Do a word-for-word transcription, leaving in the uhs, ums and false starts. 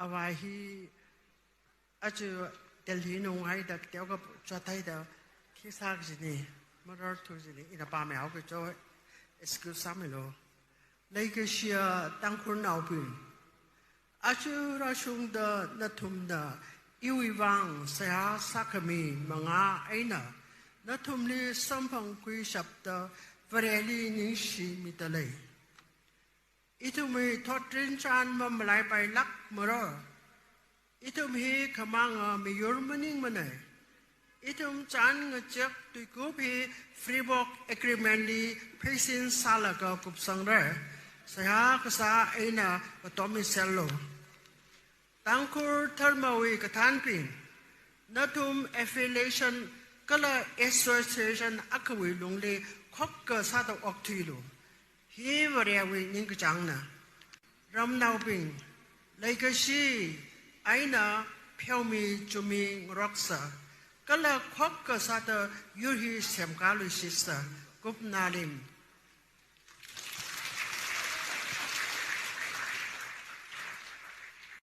Avā hi aja Delhi nung haida teokha chothaida khi sā kajina, marar thu kajina, ina pāmei haoki cho, excuse sāmilu. Leikashiya Tangkhulnaobing, aja rāshungda nathumna iwui vang seihā sākhami mangā eina nathumli samphangkhuishapda Vareli ningshimida lei. Ithumwui thotrin chān mamalaipailākmara. Ithum hi khamanga miyur maningmana. Ithum chān ngachek tuikup hi Freiburg Agreement li pheisin sālaga kupsangra. Seihā kasā eina katom miserlu. Tangkhul dharmawui kathānbing, nathum affiliation kala association akhawui lungli khokkha sāda okthuilu. Hi Varewui ningkachāngna. Ramnaobing, leikashi eina pheomi chumi ngaroksa, kala khokkha sāda yur hi semkāluishitsa, kupnalim.